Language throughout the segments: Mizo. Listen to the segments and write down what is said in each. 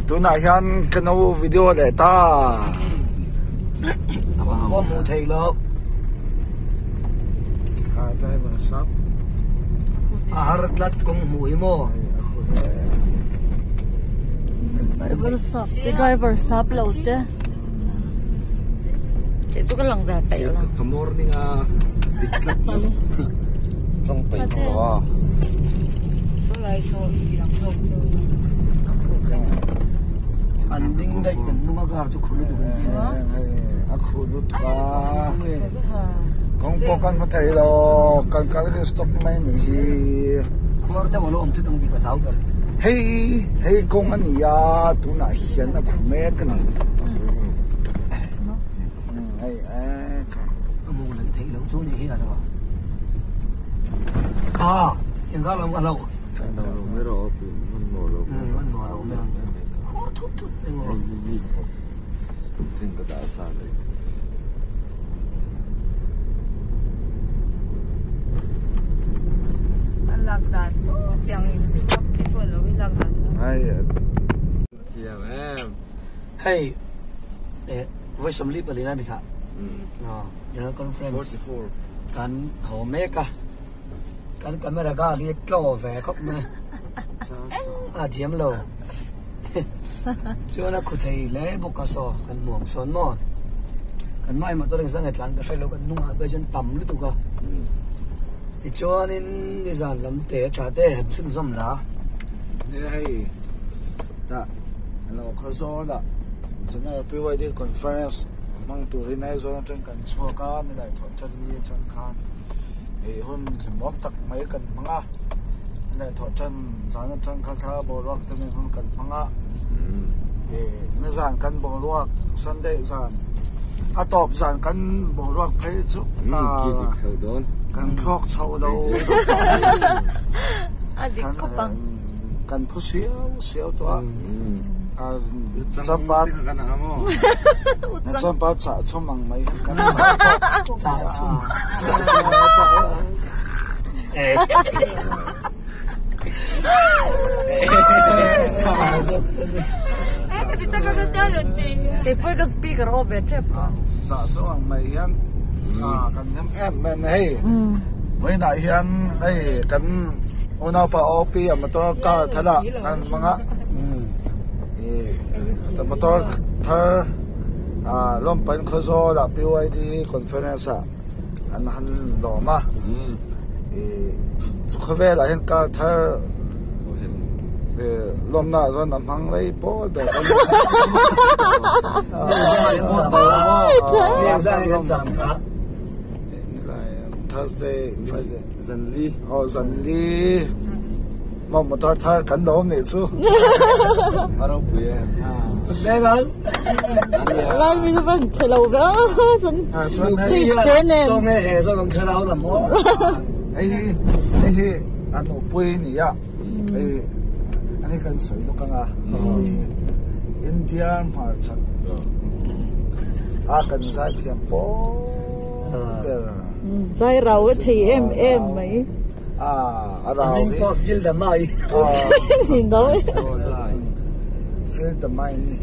Tunah hian ka no video leh ta. Pawh hmuh theih loh. Kha driver sap. A har tlat kawng hmuh hi maw? Driver sap te driver sap lo te. Kei chu ka lang ve peih lo. Ka morning a dik tlat lo. Chawng peih lo a. Saw lai saw ti lang zawk chu. An ding daih kan hnung a car chu khu lutuk an ti a. A khu lutuk a. Kawng pawh kan hmu thei lo. Kan kal ri stop mai a nih hi. Khuar deuh a lo awm thut ang tih ka hlau ber. Hei hei kawng a ni a tunah hian a khu mek a ni. Hei A mu leh theih loh chu a nih hi a lo. Kha engah lo a hlauh. Lo lo mai rawh aw pin hmanhmawh lo. Hmanhmawh lo mai ang. Khur thut thut emaw. Thing ka dah sa leh. An lak dan tiang in lak chi pawh lo i lak dan. Ai thiam em. Hei eh vawi sawmli palina mi kha General Conference kan haw mek a kan camera gal hi tlaw ve khawp mai a thiam lo. Chuan a khu thei hle bawk a saw kan hmu ang sawn maw kan hmai motor engzah nge tlan ka hre lo kan hnungah pawh hian tam lutuk a tichuanin nizan lam te a tha te han chhunzawm la. Nia hei tah alo khaw zawl ah General PYD Conference hmang turin Aizawl atang kan chhuak a nilai thawh tan ni atang khan hei hun hlimawm tak mai kan hmang a. Leh thawh tan zan atang kha thla boruak te nen hun kan hmang a eh nizan kan boruak Sunday zan a tawp zan kan boruak phei chu kan thlawk chho lo kan phu siau siau tawh a champa champa chah chhum ang mai kan chah chhum Keipawh ka speaker off ve tep tawh. Chah chu ang mai hian kan hnem em em a hei. Vawiinah hian hei kan unaupa OP a motor car thar ah kan hmang a. Motor thar lawmpain Khawzawl ah PYD conference ah an han lawm a ih chu khawvelah hian car thar ih lawmna ah chuan a hmang rei pawl ber a ni Thursday Friday Zanli aw Zanli maw motor thar kan lawm nih chu a ropui e. Lai mi chu van che lo ve a chuan se nen Chaw nge he zawk ang thlarau lam aw. Hei hi hei hi a nupui a ni a hei ani kan sawi lawk ang a India hmarchhak a kan zaithiam pawl ber zai rau a thei em em mai a a rau hi pawh feel the mai feel the mai ni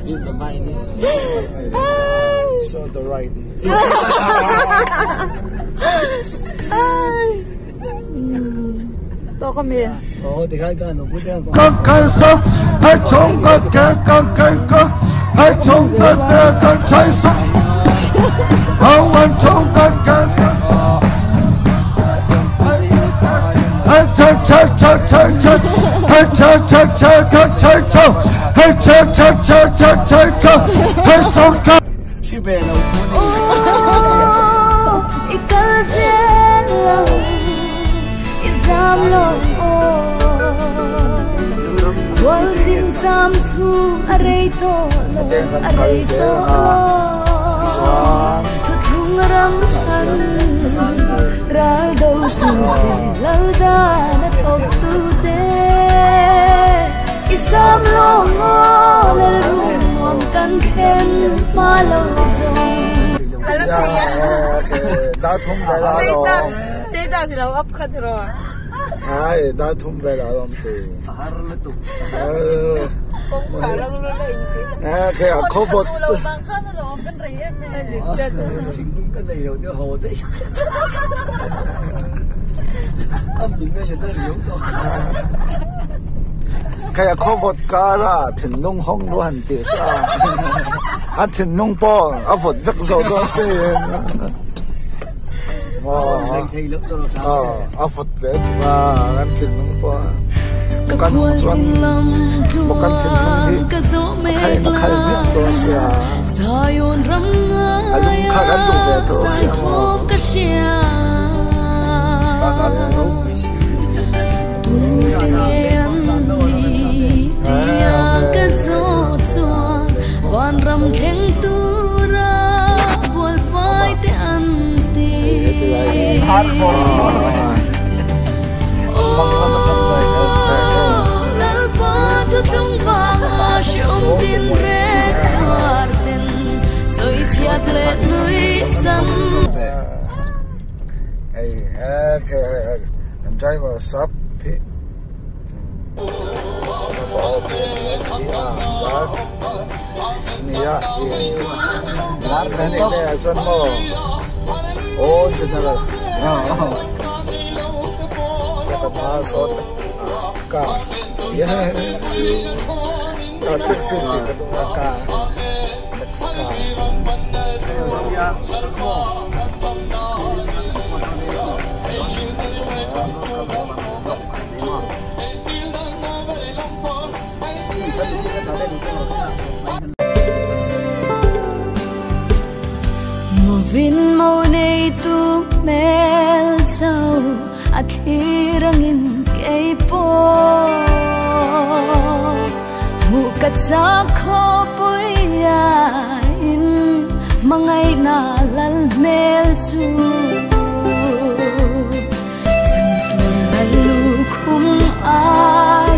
feel the mai ni so the right to ka mi oh ti khai ka no pute ang ka kai sa hai chong ka ke ka kai ka hai chong ka te ka chai sa hao wan chong ka ke ka hai chai chai chai chai chai hai chai chai chai ka chai chau hai chai chai chai chai chai chau hai song ka Si ve lo thu ni. I kal zel lo i zam lo Khual zin cham chhung a rei tawh lo a rei tawh lo Thuthlung ram chhan ral do tu te lal dan a thawk tu te I zam lo lal rum nuam kan thlen hma lo zawng. Da thum ve la lo. Data si lo up kha chu ro. Ai dar thum vel a awm te. A har lutuk. Khe a khaw vawt chu. Thinlung ka nei lo deuh haw daih. A min a hian a riau tawh. Khe a khaw vawt kar a thinlung hawng lu han tih chu a. A thinlung pawh a vawt vek zawh dawn si. A vawt leh tuk a kan thinlung pawh. Ka Kan khual chuan zin lam kan thinlung hi tluang ka zawh a mek khai a khai miah dawn lai si a. Zion ram A lung kha kan duh ve tawh si zai a maw. thawm ka hria tu te nge an nih tia ka zawh chuan van ram thleng tura bual fai te an ti. Lalpa thu thlung vanga hreawm tin rek tuar ten sawi chhiat leh nui sam. Hey, okay, and driver sub hi. Nia, Lar ni te a chuan maw. Oh, general. Sakapa sawt ka. Ka taxi ti ka tum a ka. Taxi car. Movin mo nei tu mel chau a thirangin kei po mu ka cha kho puia in mangai na lal mel chu chan tu lal lu khum ai.